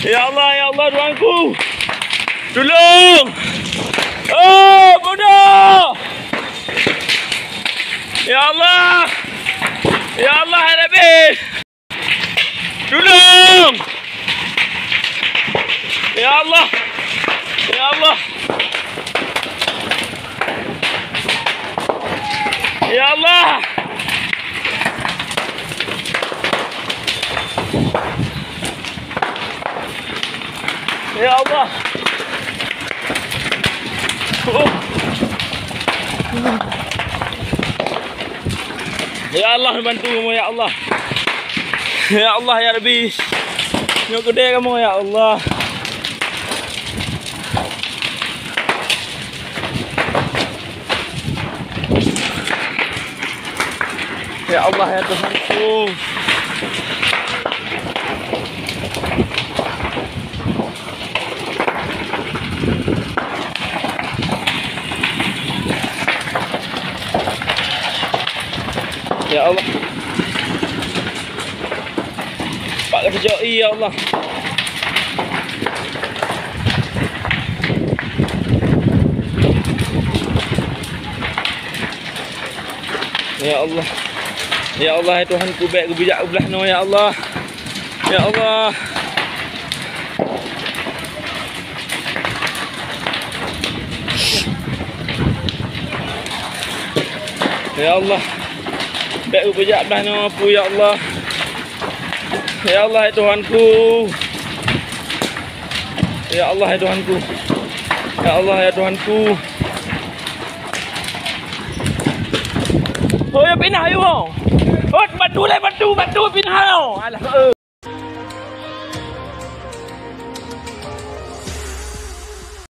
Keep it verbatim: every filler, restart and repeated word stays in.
Ya Allah, ya Allah, Tuhanku. Tulông! Oh, bodoh! Ya Allah! Ya Allah, ya Rabbi! Tulông! Ya Allah! Ya Allah! Ya Allah! Ya Allah! Oh. Ya Allah, bantu kamoe, ya Allah. Ya Allah, ya Rabbi. Nyoe keudeh kamoe, ya Allah. Ya Allah, ya Tuhanku. Ya Allah. Pak, ka teucok ie, ya Allah. Ya Allah. Ya Allah, ya Tuhanku, bèk geubijak blah nyoe, ya Allah. Ya Allah. Ya Allah. Bèk geubijak blah nyoe, peue, ya Allah. Ya Allah, ya Tuhanku. Ya Allah, ya Tuhanku. Ya Allah, ya Tuhanku. Oh, ya pinah, ayo. Oh, bantu lé, bantu, bantu, pinah, ayo. Alah, eh.